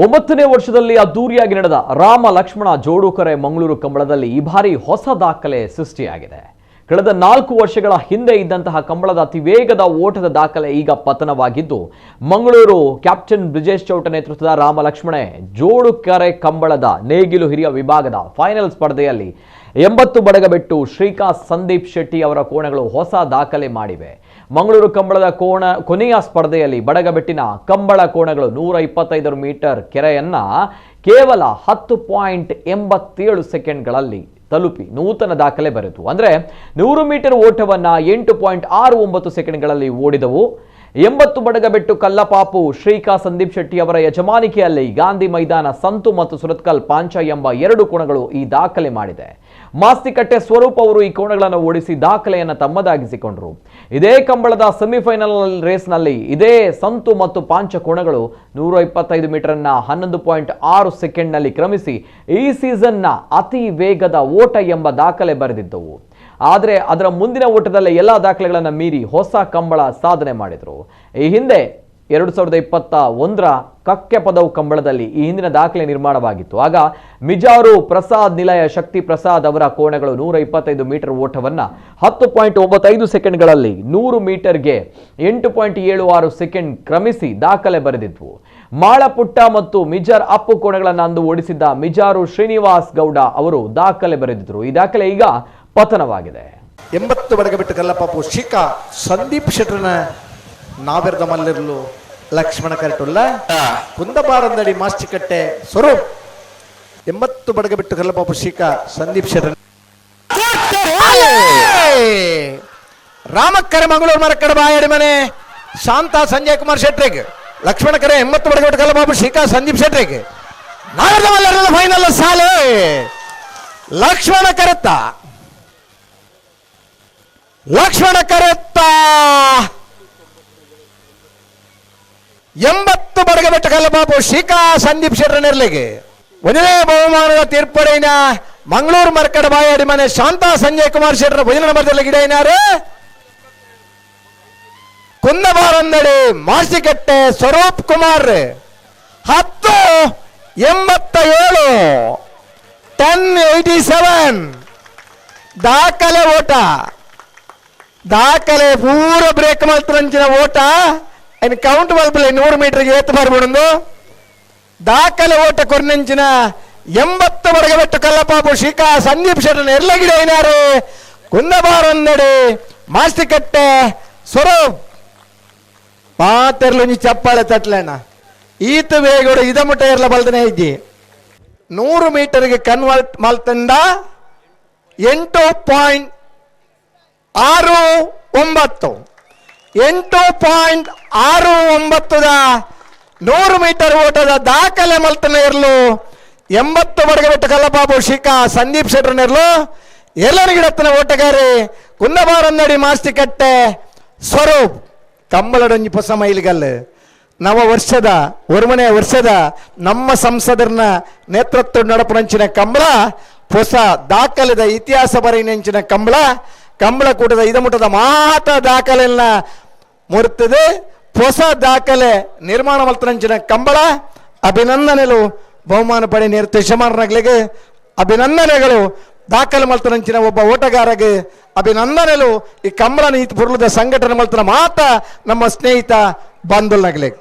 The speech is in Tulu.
9ನೇ ವರ್ಷದಲ್ಲಿ ಅದ್ದೂರಿಯಾಗಿ ನಡೆದ ರಾಮ ಲಕ್ಷ್ಮಣ ಜೋಡುಕರೆ ಮಂಗಳೂರು ಕಂಬಳದಲ್ಲಿ ಈ ಬಾರಿ ಹೊಸ ದಾಖಲೆ ಸೃಷ್ಟಿಯಾಗಿದೆ. ಕಳೆದ 4 ವರ್ಷಗಳ ಹಿಂದೆ ಇದ್ದಂತಹ ಕಂಬಳದ ಅತಿ ವೇಗದ ಓಟದ ದಾಖಲೆ ಈಗ ಪತನವಾಗಿದ್ದು, ಮಂಗಳೂರು ಕ್ಯಾಪ್ಟನ್ ಬ್ರಿಜೇಶ್ ಚೌಟ ನೇತೃತ್ವದ ರಾಮ ಲಕ್ಷ್ಮಣೆ ಜೋಡುಕರೆ ಕಂಬಳದ ನೇಗಿಲು ಹಿರಿಯ ವಿಭಾಗದ ಫೈನಲ್ ಸ್ಪರ್ಧೆಯಲ್ಲಿ 80 ಬಡಗಬೆಟ್ಟು ಶ್ರೀಕಾ ಸಂದೀಪ್ ಶೆಟ್ಟಿ ಅವರ ಕೋಣಗಳು ಹೊಸ ದಾಖಲೆ ಮಾಡಿವೆ. ಮಂಗಳೂರು ಕಂಬಳದ ಕೊನೆಯ ಸ್ಪರ್ಧೆಯಲ್ಲಿ ಬಡಗಬೆಟ್ಟಿನ ಕಂಬಳ ಕೋಣಗಳು 125 ಮೀಟರ್ ಕೆರೆಯನ್ನ ಕೇವಲ 10.87 ಸೆಕೆಂಡ್ಗಳಲ್ಲಿ ತಲುಪಿ ನೂತನ ದಾಖಲೆ ಬರೆತು. ಅಂದರೆ 100 ಮೀಟರ್ ಓಟವನ್ನು 8.69 ಸೆಕೆಂಡ್ಗಳಲ್ಲಿ ಓಡಿದವು. 80 ಬಡಗಬೆಟ್ಟು ಕಲ್ಲಪಾಪು ಶ್ರೀಕಾ ಸಂದೀಪ್ ಶೆಟ್ಟಿ ಅವರ ಯಜಮಾನಿಕೆಯಲ್ಲಿ ಗಾಂಧಿ ಮೈದಾನ ಸಂತು ಮತ್ತು ಸುರತ್ಕಲ್ ಪಾಂಚ ಎಂಬ 2 ಕೋಣಗಳು ಈ ದಾಖಲೆ ಮಾಡಿದೆ. ಮಾಸ್ತಿಕಟ್ಟೆ ಸ್ವರೂಪ್ ಅವರು ಈ ಕೋಣಗಳನ್ನು ಓಡಿಸಿ ದಾಖಲೆಯನ್ನು ತಮ್ಮದಾಗಿಸಿಕೊಂಡರು. ಇದೇ ಕಂಬಳದ ಸೆಮಿಫೈನಲ್ ರೇಸ್ನಲ್ಲಿ ಇದೇ ಸಂತು ಮತ್ತು ಪಾಂಚ ಕೋಣಗಳು 125 ಮೀಟರ್ನ 11.6 ಸೆಕೆಂಡ್ನಲ್ಲಿ ಕ್ರಮಿಸಿ ಈ ಸೀಸನ್ನ ಅತಿ ವೇಗದ ಓಟ ಎಂಬ ದಾಖಲೆ ಬರೆದಿದ್ದವು. ಆದರೆ ಅದರ ಮುಂದಿನ ಓಟದಲ್ಲೇ ಎಲ್ಲ ದಾಖಲೆಗಳನ್ನು ಮೀರಿ ಹೊಸ ಕಂಬಳ ಸಾಧನೆ ಮಾಡಿದರು. ಈ ಹಿಂದೆ 2021ರ ಕಕ್ಕೆ ಪದವು ಕಂಬಳದಲ್ಲಿ ಈ ಹಿಂದಿನ ದಾಖಲೆ ನಿರ್ಮಾಣವಾಗಿತ್ತು. ಆಗ ಮಿಜಾರು ಪ್ರಸಾದ್ ನಿಲಯ ಶಕ್ತಿ ಪ್ರಸಾದ್ ಅವರ ಕೋಣಗಳು 125 ಮೀಟರ್ ಓಟವನ್ನು 10.95 ಸೆಕೆಂಡ್ಗಳಲ್ಲಿ 100 ಮೀಟರ್ಗೆ 8.76 ಸೆಕೆಂಡ್ ಕ್ರಮಿಸಿ ದಾಖಲೆ ಬರೆದಿದ್ವು. ಮಾಳಪುಟ್ಟ ಮತ್ತು ಮಿಜಾರ್ ಅಪ್ಪು ಕೋಣಗಳನ್ನು ಅಂದು ಓಡಿಸಿದ್ದ ಮಿಜಾರು ಶ್ರೀನಿವಾಸ್ ಗೌಡ ಅವರು ದಾಖಲೆ ಬರೆದಿದ್ದರು. ಈ ದಾಖಲೆ ಈಗ ಪತನವಾಗಿದೆ. 80 ಬಡಗಬೆಟ್ಟು ಕಲ್ಲಪಾಪು ಶಿಖಾ ಸಂದೀಪ್ ಶೆಟ್ಟರ್ನ ನಾವೆರ್ದ ಮಲ್ಲಿರ್ಲು ಲಕ್ಷ್ಮಣ ಕರೆಟುಲ್ಲ ಕುಂದಬಾರಂದಡಿ ಮಾಸ್ತಿಕಟ್ಟೆ ಸ್ವರೂಪ್ 80 ಬಡಗಬೆಟ್ಟು ಕಲ್ಲಪಾಪು ಶಿಖಾ ಸಂದೀಪ್ ಶೆಟ್ಟರ್ ರಾಮಕ್ಕರೆ ಮಂಗಳೂರು ಮರಕಡ ಬಾಯಡಿ ಮನೆ ಶಾಂತ ಸಂಜಯ್ ಕುಮಾರ್ ಶೆಟ್ರಿಗೆ ಲಕ್ಷ್ಮಣ ಕರೆ 80 ಬಡಗಬೆಟ್ಟು ಕಲ್ಲಪಾಪು ಶಿಖಾ ಸಂದೀಪ್ ಶೆಟ್ರಿಗೆ ನಾವೆರ್ದ ಮಲ್ಲರ್ಲ ಫೈನಲ್ ಸಾಲೆ ಲಕ್ಷ್ಮಣ ಕರೆತ್ತ ಲಕ್ಷ್ಮಣ ಕರೆತ್ತ 80 ಬಡಗಬೆಟ್ಟು ಕಲ್ಲಬಾಬು ಶಿಖಾ ಸಂದೀಪ್ ಶೆಟ್ಟರ್ ನೆರ್ಲಿಗೆ ಒಂದನೇ ಬಹುಮಾನದ ತೀರ್ಪಡೆಯ ಮಂಗಳೂರು ಮರ್ಕಡ ಬಾಯಾಡಿ ಮನೆ ಶಾಂತ ಸಂಜಯ್ ಕುಮಾರ್ ಶೆಟ್ಟರ್ ಭಜನ ಬದಲ ಗಿಡೈನಾರು ಕುಂದಬಾರಂದಡಿ ಮಾಸಿಕಟ್ಟೆ ಸ್ವರೂಪ್ ಕುಮಾರ್ 10.87 10.87 ದಾಖಲೆ ಓಟ ದಾಖಲೆ ಪೂರ ಬ್ರೇಕ್ ಮಲ್ತರಂಚಿನ ಓಟ ಕೌಂಟ್ ಮಲ್ಪಲೆ 100 ಮೀಟರ್ಗೆ ಏತು ಬರ್ಬಿಡೊಂದು ದಾಖಲೆ ಓಟ ಕೊರ್ನೆಂಚಿನ 80 ಬಡಗಬೆಟ್ಟು ಕಲ್ಲಪಾಪು ಶಿಖಾ ಸಂದೀಪ್ ಶೆಟ್ಟರ್ ಎರ್ಲಗಿಡ ಐನಾರು ಕುಂದಬಾರೊಂದಡಿ ಮಾಸ್ತಿಕಟ್ಟೆ ಸ್ವರೂಪ್ ಪಾತೆರ್ಲು ಚಪ್ಪಾಳೆ ತಟ್ಲೇಣ ಈತ ವೇಗಡು ಇದ ಮುಟ್ಟ ಎರ್ಲ ಬಲ್ದನೆ ಇದ್ದಿ 100 ಮೀಟರ್ಗೆ ಕನ್ವರ್ಟ್ ಮಲ್ತಂಡ 8.69 8.69 100 ಮೀಟರ್ ಓಟದ ದಾಖಲೆ ಮಲ್ತನ ಇರಲು 80 ಬಡಗಬೆಟ್ಟು ಕಲ್ಲಬಾಬು ಶಿಖಾ ಸಂದೀಪ್ ಶೆಟ್ಟರ್ನಿರ್ಲು ಎಲ್ಲರಿಗಿಡತ್ತನ ಓಟಗಾರಿ ಕುಂದಬಾರಂದಡಿ ಮಾಸ್ತಿಕಟ್ಟೆ ಸ್ವರೂಪ್ ಕಂಬಳಡೊಂಜಿ ಹೊಸ ಮೈಲಿಗಲ್ಲು ನವ ವರ್ಷದ ಒರುಮನೆ ವರ್ಷದ ನಮ್ಮ ಸಂಸದರನ್ನ ನೇತೃತ್ವ ನಡಪುನಂಚಿನ ಕಂಬಳ ಹೊಸ ದಾಖಲೆದ ಇತಿಹಾಸ ಬರೆಯಿನಂಚಿನ ಕಂಬಳ ಕಂಬಳಕೂಟದ ಇದಮುಟದ ಮಾತ ದಾಖಲೆಯನ್ನ ಮುರುತ್ತದೆ ಹೊಸ ದಾಖಲೆ ನಿರ್ಮಾಣ ಮಲ್ತನಂಚಿನ ಕಂಬಳ ಅಭಿನಂದನೆಗಳು ಬಹುಮಾನ ಪಡೆ ನೇರ್ತ ಯಜಮಾನರಾಗ್ಲಿಗೆ ಅಭಿನಂದನೆಗಳು ದಾಖಲೆ ಮಲ್ತನಂಚಿನ ಒಬ್ಬ ಓಟಗಾರಗೆ ಅಭಿನಂದನೆಗಳು ಈ ಕಂಬಳ ನೀತಿ ಪುರುಳದ ಸಂಘಟನೆ ಮಲ್ತನ ಮಾತ ನಮ್ಮ ಸ್ನೇಹಿತ ಬಂಧುಲ್ನಾಗ್ಲಿಗೆ.